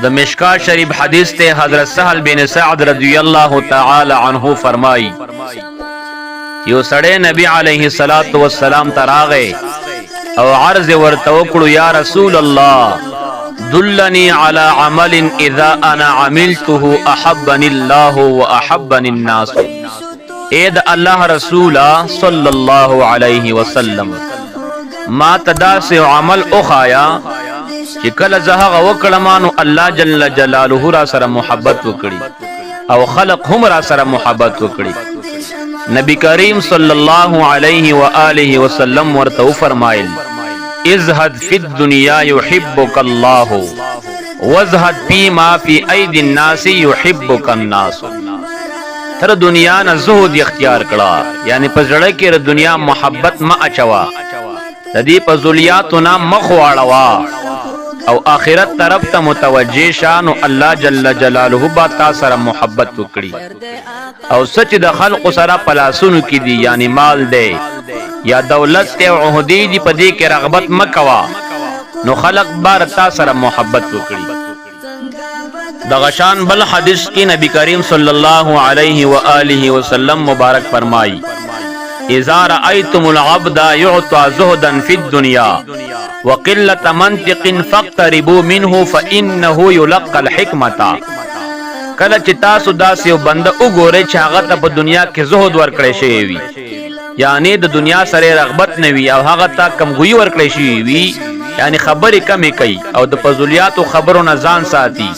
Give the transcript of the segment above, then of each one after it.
د مشکا شریف حدیث ته حضرت سهل بن سعد رضی الله تعالی عنہ فرمایي، یو سړی نبی علیه الصلاۃ والسلام ته راغی او عرض ورته وکړو، یا رسول الله دلنی علی عمل اذا انا عملته احبني الله واحبني الناس. اے د الله رسول صلی الله علیه وسلم، ما ته داسې عمل وښايه چې کله زه هغه وکړم نو الله جل جلاله را سره محبت وکړي او خلق هم را سره محبت وکړي. نبی کریم صلی الله علیه و آله وسلم ورته وفرمایل، ازهد فی الدنیا یحبک الله وازهد فیما فی ایدی الناس یحبک الناس. تر دنیا نه زهد اختیار کړه، یعنی په زړه کې د دنیا محبت ما اچوا، د دې په ذلیاتو نه مخ واړوا او آخرت طرف ته متوجه شه، نو الله جل جلاله با تا سره محبت وکړي. او سچ د خلق سره پلاسونو کې دي، یعنی مال دی یا دولت ته او عہدې دي، په دې کې رغبت مکوا، نو خلق بار تا سره محبت وکړي. د غشان بل حدیث کې نبی کریم صلی الله علیه و آله وسلم مبارک فرمایي، اذا رأيتم العبد يعطى زهدا في الدنيا وقلة منطق فاقتربوا منه فإنه يلقى الحكمة. کله چې تاسو داسې یو بنده وګورئ چې هغه ته په دنیا کې زهد ورکړی شوی وي، یعنی د دنیا سره رغبت نه وي او هغه ته کمګویي ورکړی شوی وي، یعنی خبرې کمې کوي او د فضولیاتو خبرو نه ځان ساتي،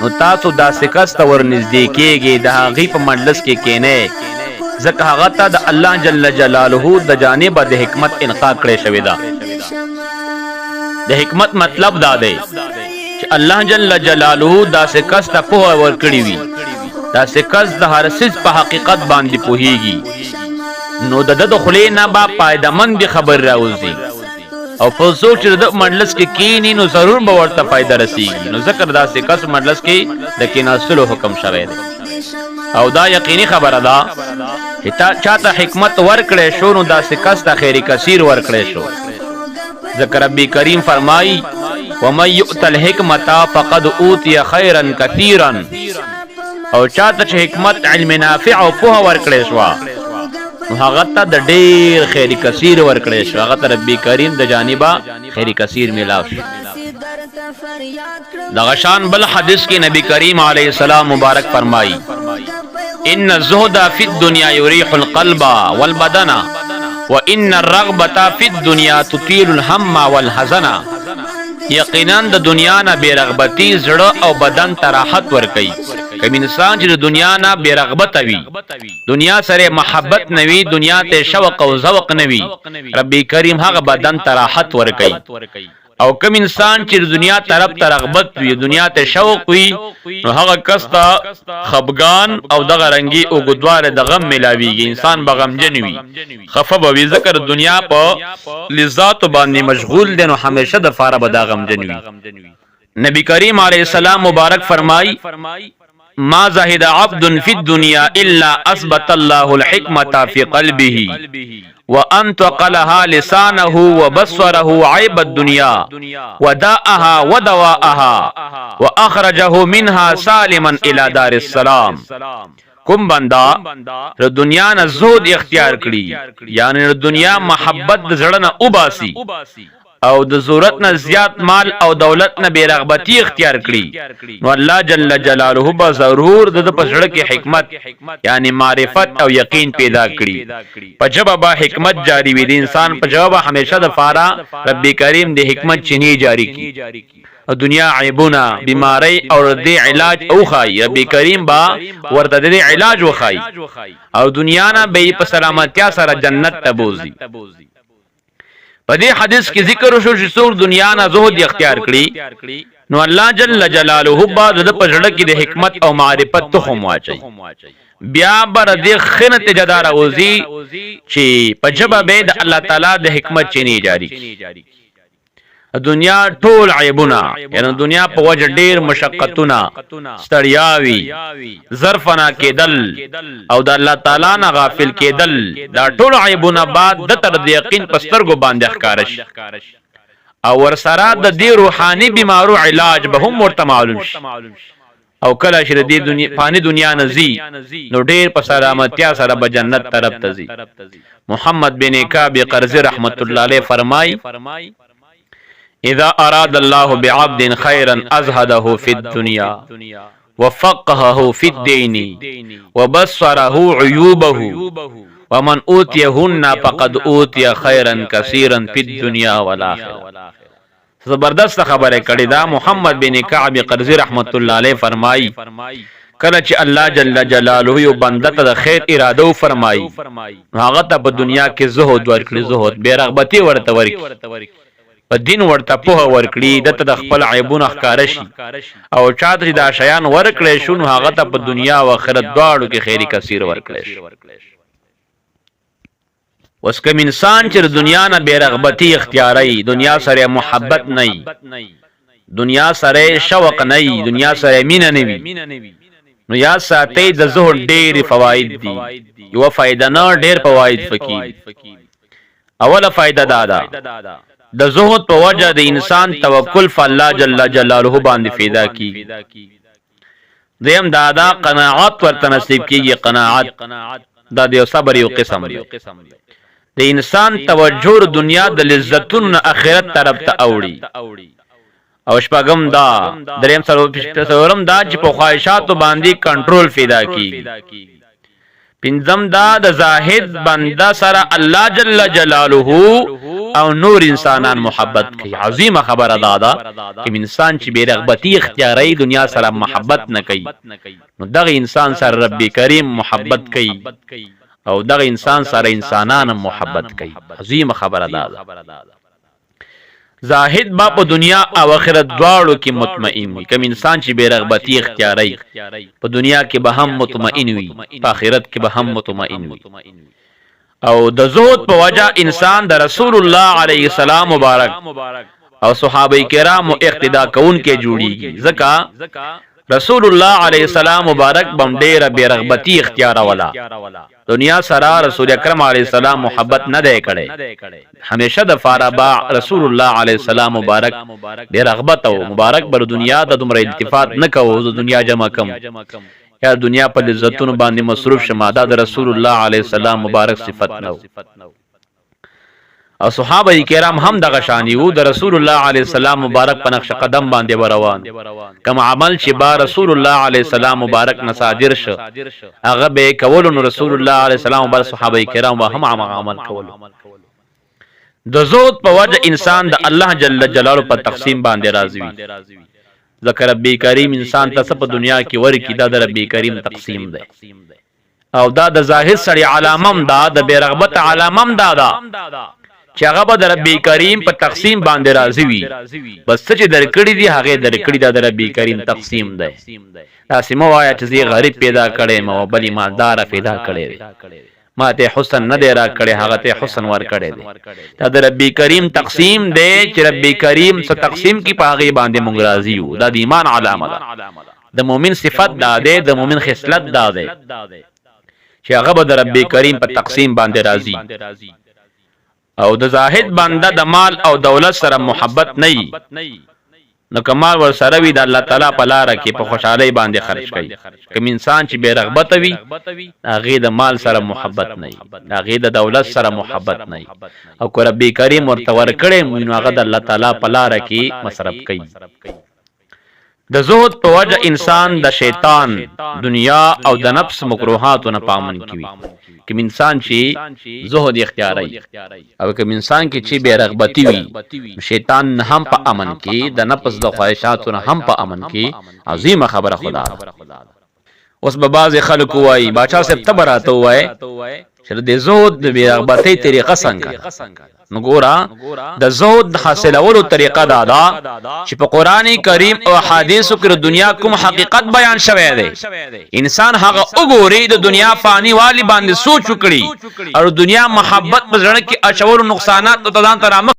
نو تاسو داسې کس ته ورنږدې کیږئ، د هغې په مجلس کې کینئ، ځکه هغه ته د الله جل جلاله د جانبه د حکمت انقا کړی شوې ده. د حکمت مطلب دا دی چې الله جل جلاله داسې کس ته پوهه ورکړي وي، داسې کس د هر څیز په حقیقت باندې پوهیږي، نو د ده د خولې نه به فایدهمندې خبرې راوځي، او په څوک چې د مجلس کې کینی نو ضرور به ورته فایده رسیږي. نو ځکه داسې کس مجلس کې د کیناستلو حکم شوی دی. او دا یقیني خبره ده چې چاته حکمت ورکړی شو نو داسې کس ته خیر کثیر ورکړی شو. ځکه ربی کریم فرمایي، ومن یؤت الحکمت فقد اوتی خیرا کثیرا. او چاته چې حکمت، علم نافع او پوهه ورکړی شوه نو هغه ته د ډیر خیر کثیر ورکړی شو، هغه ته ربی کریم د جانبه خیر کثیر ملاو شو. دغه شان بل حدیث کې نبی کریم علیه السلام مبارک فرمایي، ان الزهد فی الدنیا یریح القلب والبدن وان الرغبه فی الدنیا تطیل الهم والحزن. یقینا د دنیا نه بے رغبتی زړه او بدن ته راحت ورکوي. کوم انسان چې د دنیا نه بے رغبت وي، دنیا سره محبت نه وي، دنیا ته شوق او ذوق نه وي، ربی کریم هغه بدن ته راحت ورکوي. او کوم انسان چې د دنیا طرف ته رغبت وي، دنیا ته شوق وي، نو هغه کس ته خفګان او دغه رنګي اوږدوالی د غم ملاویږي. انسان به غمجن وي، خفه به وي، ځکه د دنیا په لذاتو باندې مشغول دی، نو همیشه د فاره به دا غمجن وي. نبی کریم علیه السلام مبارک فرمای، ما زهد عبد في الدنيا إلا أثبت الله الحكمة في قلبه وأنطق لها لسانه وبصره عيب الدنيا وداءها ودواءها وأخرجه منها سالما إلى دار السلام. کوم بندا د دنیا نه زهد اختیار کړي، یعنی د دنیا محبت د زړه نه وباسي او د ضرورت نه زیات مال او دولت نه بے رغبتی اختیار کړي، نو الله جل جلاله به ضرور د په زړه کې حکمت، یعنی معرفت او یقین پیدا کړي. په جبه به حکمت جاری وي، د انسان په جواب همیشه د فارا رب کریم د حکمت چینی جاری کی، دنیا عیبونه، بیماری او د علاج اوخای، رب کریم با ورته د علاج وخای او دنیا نه به په سلامتیا سره جنت ته بوزي. په دې حدیث کې ذکر شو چې څوک دنیا نه زهد اختیار کړي نو الله جل جلاله به د په زړه کې د حکمت او معرفت تخم واچي، بیا بر دې خنه نتیجه دار اوزي چې په جبه به د الله تعالی د حکمت چینی جاری کی. دنیا ټول عیبونه، یعنی دنیا په وجه ډیر مشقتونه، ستړیاوي، ظرفنا کېدل او د الله تعالی نه غافل کېدل، دا ټول عیبونه بعد د تر د یقین په سترګو باندې ښکاره شي. او ورسره د دې روحاني بیمارو علاج به هم ورته معلوم شي. او کله چې د دې دنیا فاني دنیا نه ځي نو ډیر په سلامتیا سره به جنت طرف ته ځي. محمد بن کعب قرزی رحمت الله علیه فرمای، اذا اراد الله بعبد خيرا ازهده في الدنيا وفقهه في الدين وبصره عيوبه ومن اوتيهن فقد اوتي خيرا كثيرا في الدنيا والآخرة. زبردست خبره کړې ده. محمد بن کعب قرزی رحمت الله علیه فرمایي، کله چې الله جل جلاله یو بنده ته د خیر اراده وفرمایي نو هغه ته په دنیا کې زهد ورکړي، زهد بې رغبتي ورته ورکړي، په دین ورته پوهه ورکړي، ده ته د خپل عیبونه ښکاره شي، او چاته چې دا شیان ورکړی شو نو هغه ته په دنیا او آخرت دواړو کې خیر کثیر ورکړی شي. اوس کوم انسان چې د دنیا نه بې رغبتي اختیاروي، دنیا سره محبت نه وي، دنیا سره شوق نه وي، دنیا سره مینه نه وي، نو یاد ساتئ د زهد ډېرې فواید دي. یوه فایده نه، ډېر فواید پکې دي. اوله فایده دا ده، د زهد په وجه د انسان توکل په الله جل جلاله باندې پیدا کیږي. دویم دا ده، قناعت ورته نصیب کیږي. قناعت دا د یو صبر یو قسم دی. د انسان توجه د دنیا د لذتونو نه آخرت طرف ته اوړي. او شپږم دا، دریم څلورم دا چې په خواهشاتو باندې کنټرول پیدا کیږي. پنځم دا، د زاهد بنده سره الله جل جلاله او نور انسانان محبت کوي. عظیمه خبره دا ده، کوم انسان چې بې رغبتي اختیاروي، دنیا سره محبت نه کوي، نو دغه انسان سره رب کریم محبت کوي او دغه انسان سره انسانان هم محبت کوي. عظیمه خبره دا ده، زاهد با په دنیا او آخرت دواړو کې مطمئن وي. کوم انسان چې بې رغبتي اختیاروي، په دنیا کې به هم مطمئن وي، په آخرت کې به هم مطمئن وي. او د زهد په وجه انسان د رسول الله علیه السلام مبارک او صحابه کرامو اقتدا کوونکی جوړیږي، ځکه رسول الله علیه السلام مبارک بم ډیره بې رغبتي اختیاروله. دنیا سره رسول اکرم علیه السلام محبت نه دی کړی. همیشه د فاره با رسول الله علیه السلام مبارک بې رغبت او مبارک بر دنیا د دومره التفات نه کوو، د دنیا جمع کم یا دنیا په لذتونو باندې مصروف شمه، دا د رسول الله علیه السلام مبارک صفت نه. او صحابه کرام هم دغه شان یو، د رسول الله علیه السلام مبارک په نقش قدم باندې روان. کوم عمل چې با رسول الله علیه السلام مبارک نه صادر شه هغه به کولو، نو رسول الله علیه السلام مبارک صحابه کرام به هم عمل کولو. د زهد په وجه انسان د الله جل جلاله په تقسیم باندې راضي وي، ځکه رب کریم انسان ته څه په دنیا کې ورکي دا د رب کریم تقسیم دی. او دا د زاهد سړي علامه هم ده، د بې رغبت علامه هم دا ده چې هغه به د رب کریم په تقسیم باندې راضي وي. بس څه چې درکړي دي هغې درکړي، دا د رب کریم تقسیم دی. داسې مه وایه چې زه یې غریب پیدا کړی یم او بل یې مالداره پیدا کړی دی، ما ته حسن نه دی راکړی، هغه ته حسن ورکړی دی. دا د رب کریم تقسیم دی، چې رب کریم څه تقسیم کی په هغې باندې مونږ راضي یو. دا د ایمان علامه ده. د مؤمن صفت دا دی، د مؤمن خصلت دا دی چې هغه به د رب کریم په تقسیم باندې راضي. او د زاهد بنده د مال او دولت سره محبت نه وي، نو که مال ورسره وي د الله تعالی په لاره کې په خوشحالۍ باندې خرج کوي. کوم انسان چې بې رغبته وي، د هغې د مال سره محبت نه وي، د هغې د دولت سره محبت نه وي، او که رب کریم ورته ورکړی وي نو هغه د الله تعالی په لاره کې مصرف کوي. د زهد په وجه انسان د شیطان، دنیا او د نفس مکروهاتو نه په امن کې وي. کوم انسان چې زهد اختیاروي او کوم انسان کې چې بې رغبتي وي، نو شیطان نه هم په امن کې، د نفس د خواهشاتو نه هم په امن کې. عظیمه خبره خو دا ده. اوس به بعضې خلک ووایي، باچا صاحب ته به راته ووایې چې د دې زهد د بې رغبتۍ طریقه څنګه ده؟ نو ګوره، د زهد د حاصلولو طریقه دا ده چې په قرآن کریم او احادیثو کې د دنیا کوم حقیقت بیان شوی دی، انسان هغه وګوري، د دنیا فاني والي باندې سوچ وکړي او د دنیا محبت په زړه کې اچولو نقصانات ته ځان ته رامخ